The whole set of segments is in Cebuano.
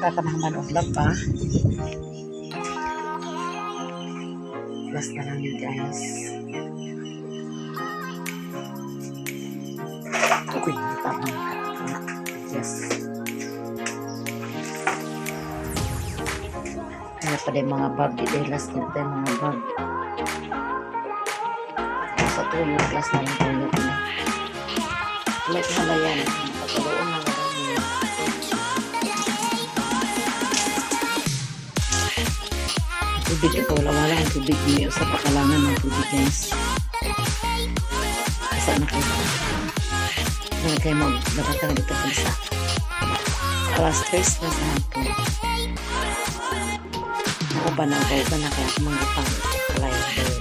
Ta naman og laba. Last na lang yun, guys. Okay, tama na. Yes. Kaya pa din mga bag. Di dahil last na tayo mga bag. Sa tuyo, last na lang tuyo na. Like halayan. Pagkaroon na lang. Tubig ito. Wala wala ang tubig. May usa pa kalangan ng tubig, guys. Asa na kayo? Wala kayo maglabatan dito pa sa alas 3 na sa hapon. Nauban na, uban na kaya akong mga kalay doon.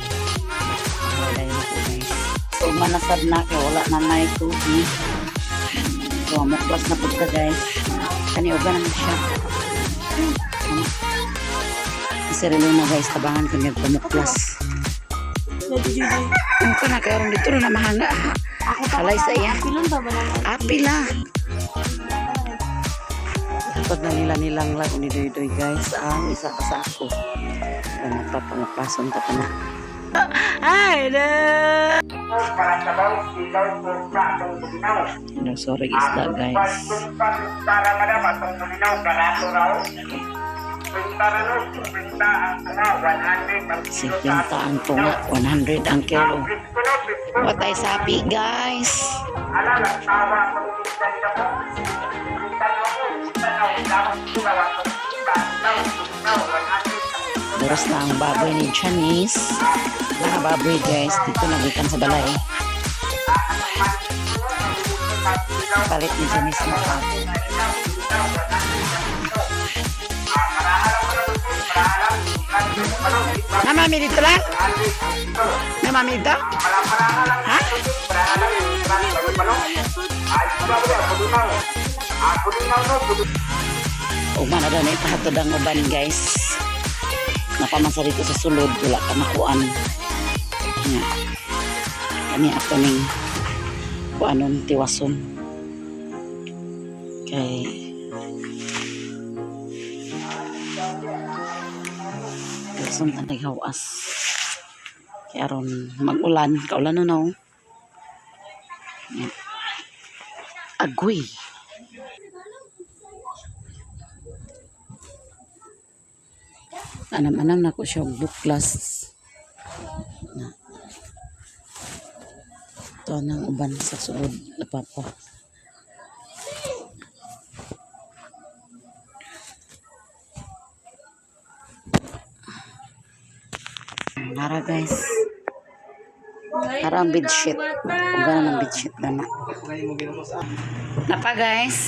Wala na ako, guys. So manasad na kay wala na may tubig. So muklas na pud ka, guys. Kani uban naman siya. Si Reluna, guys, tabangan ko niya pamuklas. Ang ka na karon dito na mahanga. Halay sa iya. Pilon ba ba naman? Apila. Hatod na nila nilang lang ni Doy Doy, guys, ang isa ka sa ako. Ano pa pamuklason ta pa na. Ay na. No, sorry isda, guys. 50 ang tunga, 100 ang kilo. Watay sapi, guys. Buras na ang baboy ni Janice. Mga baboy, guys, dito nagikan sa balay. Palit ni Janice na pa. Na mami dito lang? Na mami dito? Ha? Ugma na daw na ipahatod ang uban, guys. Napamasa dito sa sulod, wala ka makuan. Nga. Kani ato ning kuanon tiwason. Kay tiwason ta naghawas. Kay aron mag-ulan, kaulan na no. Nga. Agoy. Anam-anam na ko siya og buklas. Na. Ito nang uban sa sulod na papa. Nara, guys. Nara ang bedsheet. Uga na ng bedsheet na na. Napa, guys.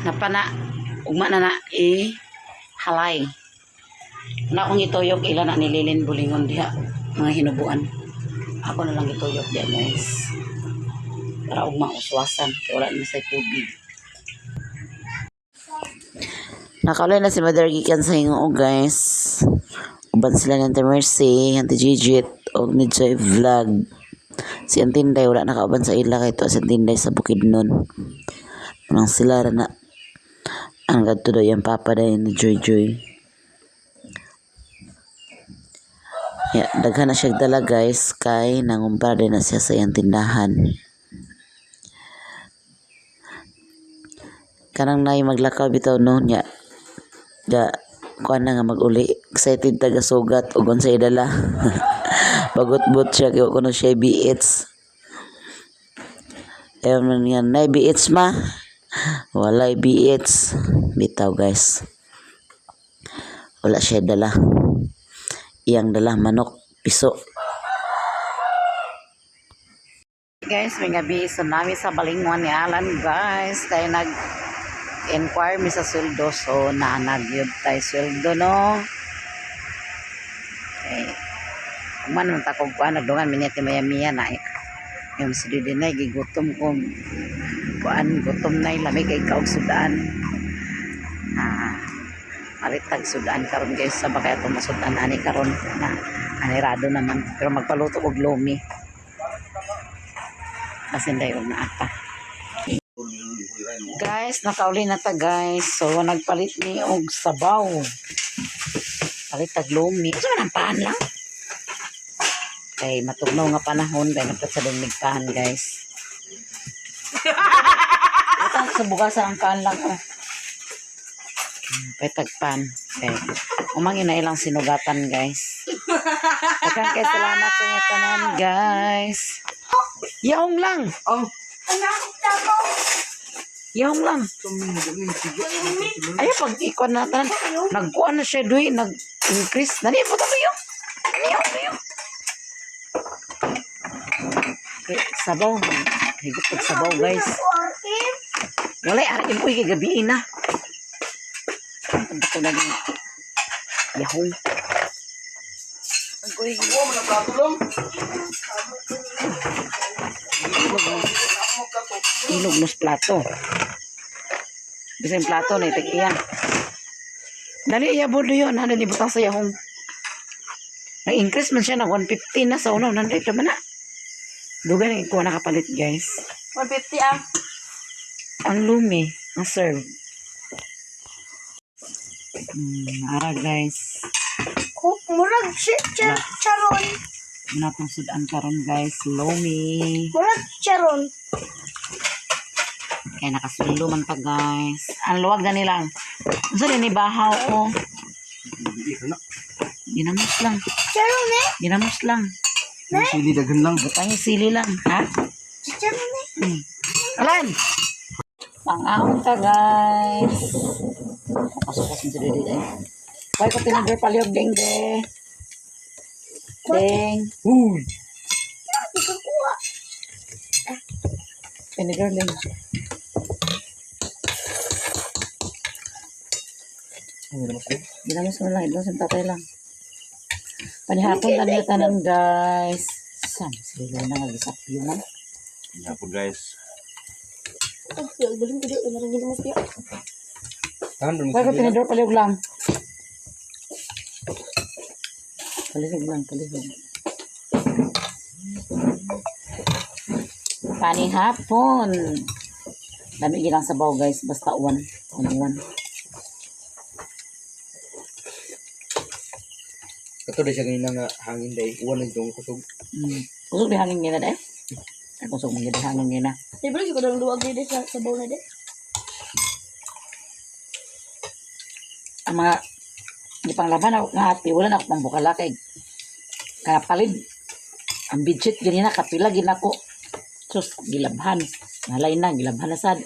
Napa na. Ugma na na eh. Halay. Na akong ituyok ila na nililin bulingon diha mga hinubuan. Ako na lang ituyok diha, guys. Para ugma uswasan kay wala na say tubig. Nakaulay na si Mother gikan sa Hingoog, guys. Uban sila ng Auntie Mercy, Auntie Gigit, og ni Joy Vlog. Si Auntie Tinday wala nakauban sa ila kay to si Auntie Tinday sa Bukidnon. Manang sila ra na. Ang gadto daw yung papa day ni Joy Joy. Ya, daghan na siya dala, guys, kay nangumpara din na siya sa iyang tindahan. Kanang nay maglakaw bitaw no nya. Da kuan na nga mag-uli. Excited taga sugat ug unsay dala. Bagot-bot siya kay kuno siya BH. Ayaw man niya, nay BH ma. Walay BH. Bitaw, guys. Wala siya dala. Iyang dala manok piso. Guys, may gabi so nami sa Balingwan ni Alan, guys. Kaya nag inquire mi sa sweldo so naanagyod tayo sweldo no. Okay. Man man ta kog kuan nagdungan mi ni Maya Mia na yung si Didi na gigutom ko kuan gutom na lami kay kaog sudan. Ah, maritag sudan karon, guys, sa baka itong masudan ani karon na anirado naman pero magpaluto og lomi kasi dayon na apa. Guys, nakauli na ta, guys. So nagpalit ni og sabaw. Palit tag lumi. Unsa man ang paan lang? Kay matugnaw nga panahon kay nagpat sa lumig paan, guys. Butang sa bugasa ang paan lang oh. Petag pan. Okay. Umangin na ilang sinugatan, guys. Daghang kay salamat sa inyo tanan, guys. Yaong lang. Oh. Yaong lang. Ay, pag ikuan na tanan. Nagkuan na siya duy, nag-increase. Nani po tayo. Nani ako yo. Okay, sabaw. Higop pag sabaw, guys. Wala, RM ko kay gabi na. Ang ko na din. Yahong. Agoy. Ilog nos plato. Bisan plato na itik iya. Dali iya bodo yun. Ano ni butang sa yahong. Nag-increase man siya nag 150 na sa una 100 naman na. Dugay na ikuha nakapalit, guys. 150 ah. Ang lumi, ang serve. Ara guys. Murag charon. Muna tong sudan karon, guys, lomi. Murag charon. Kaya nakasulo man pa, guys. Ang luwag na nilang. Unsa din ni bahaw oh. Ginamos lang. Charon eh. Ginamos lang. Sili daghan lang. Butang yung sili lang, ha? Charon eh. Alan! Pangaon ka, guys. Pasok sa dili eh. Why ko tinagay palihog ding de. Ding. Uy. Di ka kuha. Tinagay ding. Ginamos mo lang, idlo sa tatay lang. Panihapon na niya tanan, guys. Sam, sila na nga man. Yapon, guys. Ay, balin ko di. Ano rin mo siya? Tahan Why ko tinidor palihog lang. Palihog lang, palihog. Panihapon. Dami gilang sabaw, guys, basta one. One, one. Kato na siya ganina nga hangin day. Uwan na itong kusog. Kusog di hangin ngina day. Ay, kusog man gid hangin ngina. Di ba ko dang duwag di sa sabaw na di. Ang mga di panglaban ako nga ate, wala na ako pang bukala kay kapalit. Ang budget ganina kapila ginako. Sus, gilabhan. Nalay na, gilabhan na sad.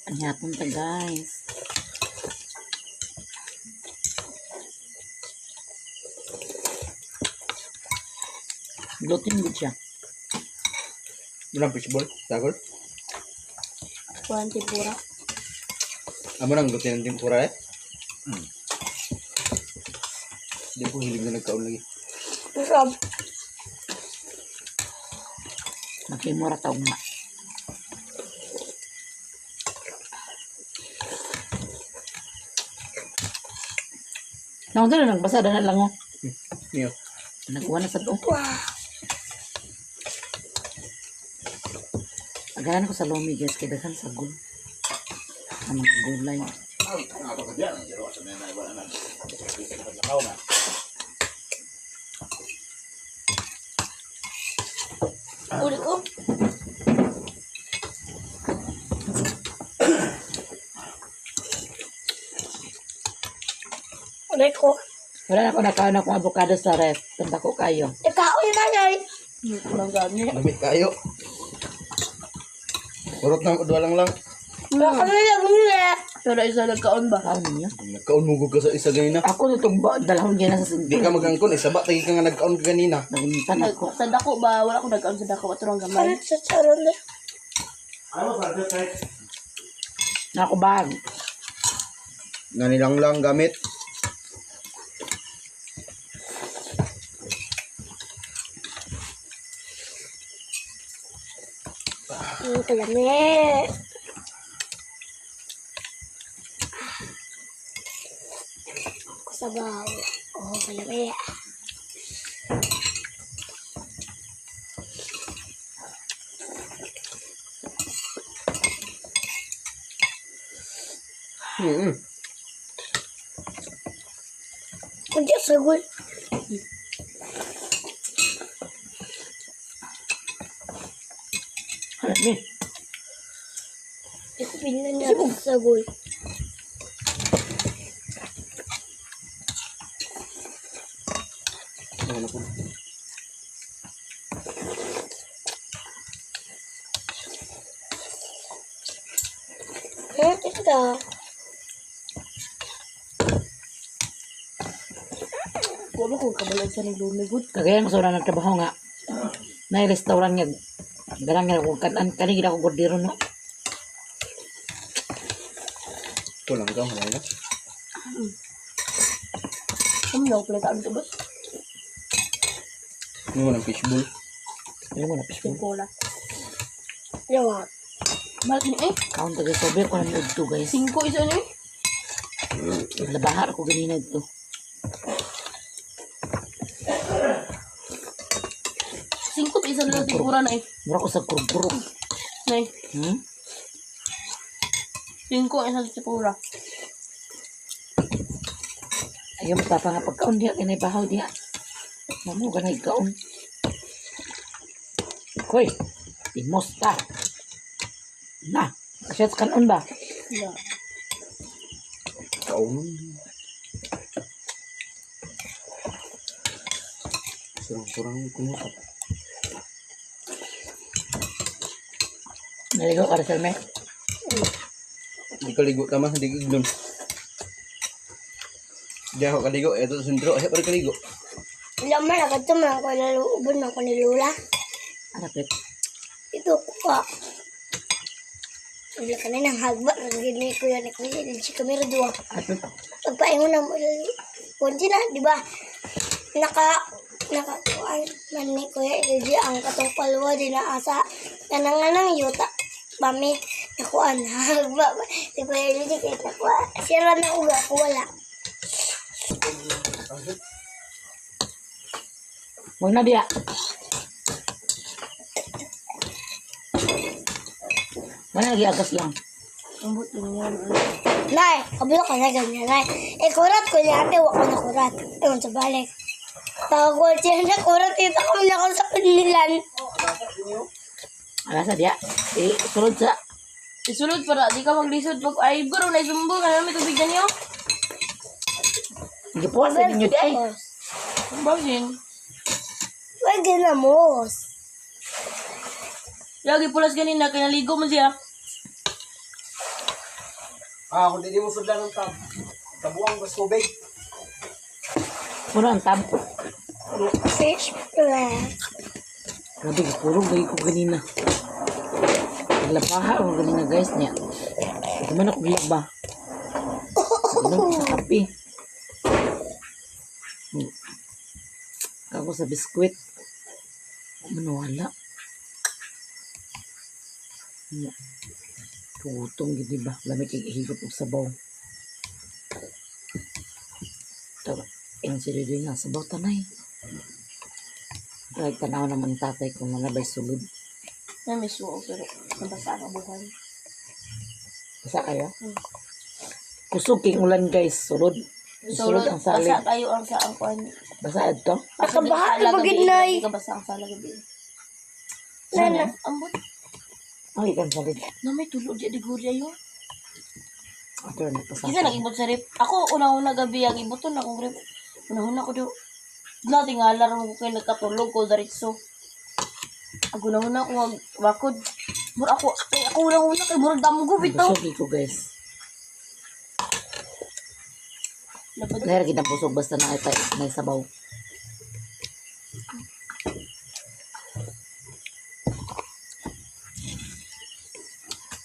Ang hapon ta, guys. Gluten good siya. Walang fishball. Sagol. Kuha tempura. Amo nang lutin ng tempura eh. Di ko hilig na nagkaon lagi. Sarap. Maghimura ta ugma. Naunsa na nagbasa na lang oh. Niyo. Nagkuha na sa oh. Agahan ko sa lomi, guys, kay daghan sa gul. Ang mga gulay. Ulit ko. Ulit ko. Wala na ako nakaon akong avocado sa ref. Tanda ko kayo. Ikaw yun na ngay. Walang gani. Lamit kayo. Urot na dua lang lang. Wala kami lang gumili. Pero isa nagkaon ba? Kaon ninyo. Nagkaon mo ka sa isa ganina. Ako nitong dalahon gina sa Di sinto. ka magangkon, isa ba tagi ka nga nagkaon ka ganina. Naguntan ako. Sa dako ba? Wala akong nagkaon sa dako. Ato lang gamay. Sa charon na. Nako bag. Nanilang lang gamit. Ang kalami. Kusabaw. Oh, kalami. Hindi, sagol. Ni. Ipin na niya sagol. Ano po? Ito. Wala ko kabalo sa ning lumigod. Kagayan ko sa wala nagtrabaho nga. Na restaurant nga. Ganang nga kung kanan kani gid ako gordero no. Kulang ka, wala na. Ano na pala taan sa bus? Ano mo ng fishbowl? Alam mo na fishbowl. Cola. Yawa. Mahal ni eh. Kaon tagay sobe ko na ni udto, guys. Singko isa ni. Labahar ko ganina dito. Singko pa isa na lang sigura na eh. Mura ko sa kurguro. Nay, Hmm? singko isa sa sigura. Ayaw mo papa nga pagkaon diha kay bahaw diha. Mamo ganay kaon. Koy, timos ta. Na, kasi kanon ba? Yeah. Kaon. Surang-surang kumuha. Naligo ka Rizal, me. Hindi ka ligo tama, hindi ka ignon. Hindi ako kaligo, eto sa sentro, ay parang kaligo. Wala man, nakadto man ako laluubon man ako ni Lola. Ano pet? Ito ko ah. Wala ka na nang hagba. Nagiging kuya ni kuya. Hindi siya kami dua. Ano pet? Pagpaingon na mo. Kunti na, di ba? Naka, nakakuan man ni Kuya LG ang katong palwa din na asa kananganang yuta pami nakuan hagba si Kuya LG kahit nakuha sira na uga ko wala. Wag na diha. Wala lagi agas lang. Ambot lang yan. Nay, kabilo ka na ganyan, nay. Eh, kurat ko niya, ate, wako na kurat. Ewan sa balik. Pagkakuha siya na kurat, ito kami na sa kanilan. Alasa diha. Eh, sulod sa Isulod para di ka maglisod pag ay guro na isumbo kana may tubig ganyo. Gipuwas sa ninyo di ay. Basin. Wag ginamos. Lagi pulas ganina kay naligo man siya. Ah, kung hindi mo sudlan ng tab. Tabuang bas tubig. Puno ang tab. Fish plant. Grabe, gikurog lagi ko ganina. Naglabaha ako ganina guys niya. Hindi man ako gilaba. Inom ko sa kape. Ako sa biskwit. Manuwala. Tutong gid ba? Lami kay higop og sabaw. Ito, yung si Dudoy nga, sabaw tanay. Kahit tanaw naman tatay kung nalabay sulod. Na may suo pero nabasa ka buhay. Basa kayo? Kusog king ulan guys, sulod. Sulod ang salig. Basa kayo ang sa ang kuan. Basa adto. Nakabaha na ba gid, Nay? Basa ang sala gabi. Nana. Ambot Ay, kan salig. na may tulo di di gurya yo. Ato na pasa. Kinsa nag-ibot sa rep? Ako una-una gabi ang iboton akong rep. Una-una ko do. Na tingala ra mo ko kay nagkatulog ko diretso. Ako una-una ko mag bakod. Mura ako ay, ako una-una kay murag damgo bitaw. Busog ko guys. Lapad Lahir kita busog basta na ita na sabaw.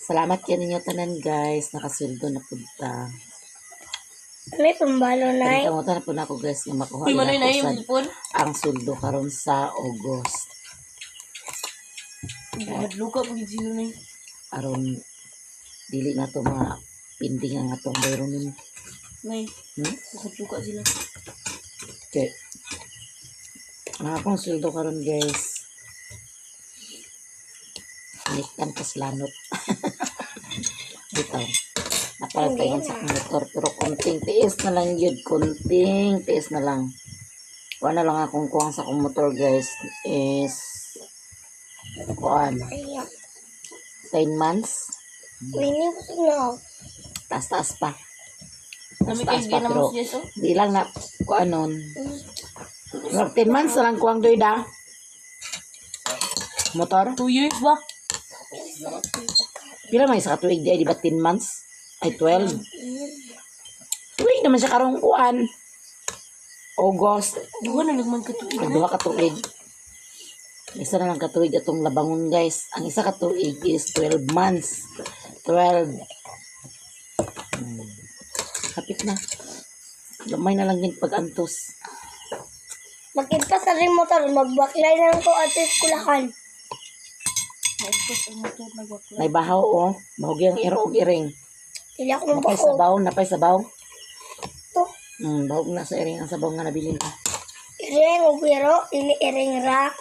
Salamat yan ninyo tanan guys. Nakasweldo na punta. May pambalo, nay. Kamutan na po na ako guys nga makuha Uy, manoy na na ako yung sa cellphone. ang sweldo karon sa August. Luka pag sila na yun. Aron dili na to mga pinding ang atong bayronin. Nay, Hmm? luka sila. Okay. Ang akong sweldo karon guys. Niktan paslanot. Bitaw. Napalatayan sa akong motor pero konting tiis na lang yun, konting tiis na lang. Wala lang akong kuwang sa akong motor guys is kuan Ay, 10 months. Mini gusto na. Taas-taas pa. Dami kay Taas-taas pa pero ginamos yes oh. di lang na kuan nun. 10 months na lang kuwang doy da. Motor? 2 years ba? Pila man sa katuig di ay, di ba 10 months? Ay 12. Tuig naman siya karong kuan. August. Duha na lagman ka tuig. Nagduha ka tuig. Isa na lang katuig atong labangon guys. Ang isa ka tuig is 12 months. 12. Kapit na. Gamay na lang din pag-antos. Magkita sa rin motor, magbaklay na lang ko at eskulahan. Maugos ang motor nagwakla. May bahaw oh. Mahugi ang iro og iring. Dili ako Napay mabako. sabaw, napay sabaw. To, Bahog na sa iring ang sabaw nga nabilin. iring o biro, ini iring ra.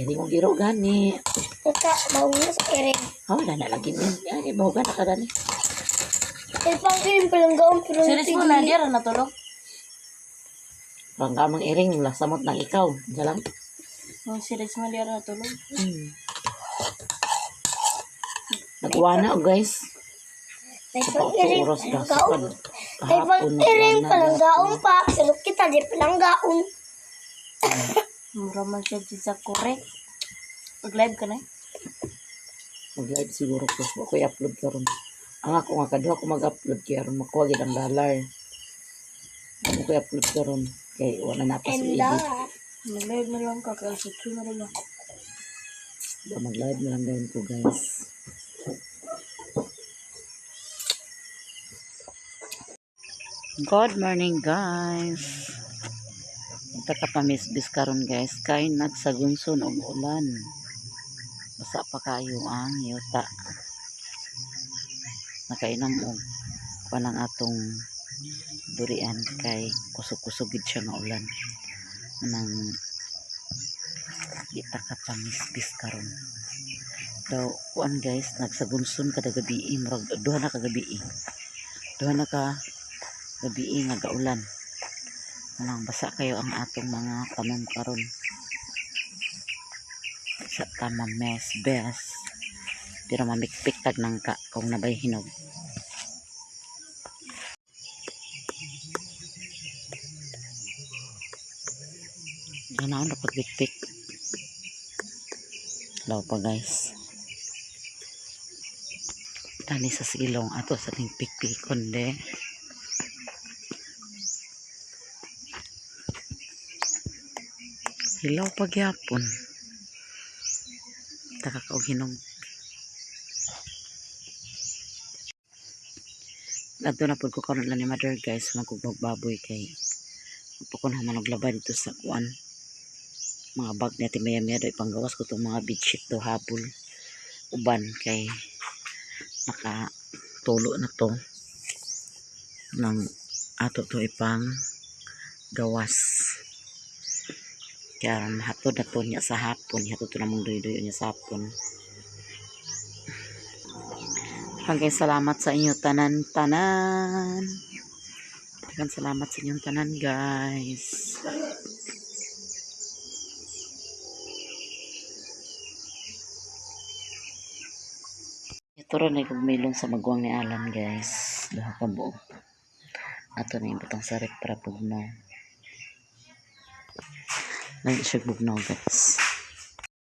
Iring og iro gani. Uka, bawo na sa iring. Oh, wala na lagi ni. Ay, bahugan na ka gani. Ilpang iring palanggaon, pero Series mo na diya ra natulog. Panggamang iring, lasamot ng ikaw. Diyan lang. Ang series mo diya ra natulog. Nagwana oh guys. May Sa pang iring oras na sa palanggaon. May pang hapon iring nagwana. palanggaon pa, pero kita di palanggaon. Mura man siya di sa correct. Mag-live ka na eh. Mag-live siguro ko. Wa ko i-upload karon. Ang ako nga kaduha ko mag-upload kay aron makuha gid ang dollar. Ako ko i-upload karon kay wala na pa sa And edit. Mag-live na lang ka kaya sa na lang. Mag-live na lang gawin ko guys. Good morning guys. Ita ka pamisbis karon guys kay nagsagunson og ulan. Basa pa kayo ang yuta. Nakainom og kanang atong durian kay kusog-kusog gid siya nga ulan. Nang kita ka pamisbis karon. Daw kuan guys nagsagunson kada gabi, murag duha na ka gabi. Duha na ka gabi nga gaulan. Walang basa kayo ang atong mga tanom karon. Sa tama mes bes. Pero mamikpik tag nangka kung nabay hinog. Ano na pagbikpik? Hello pa guys. Tani sa silong ato sa ting pikpikon de. Hilaw pagyapon. Taka ka og hinog. Adto na pud ko karon lang ni mother guys, magugmog baboy kay pukon man og laba dito sa kuan. Mga bag ni ati maya maya do ipanggawas ko tong mga bedsheet do habol uban kay nakatulo na to ng ato to ipang gawas. Kaya hatod na to niya sa hapon, hatod to namang duyo-duyo niya sa hapon. Hanggang salamat sa inyo tanan-tanan. Hanggang salamat sa inyong tanan guys. Ito rin ay kugmilon sa magwang ni Alan guys. Duha ka buo. Ato na yung butang sa rep para bugnaw. Lagi siya bugnaw guys.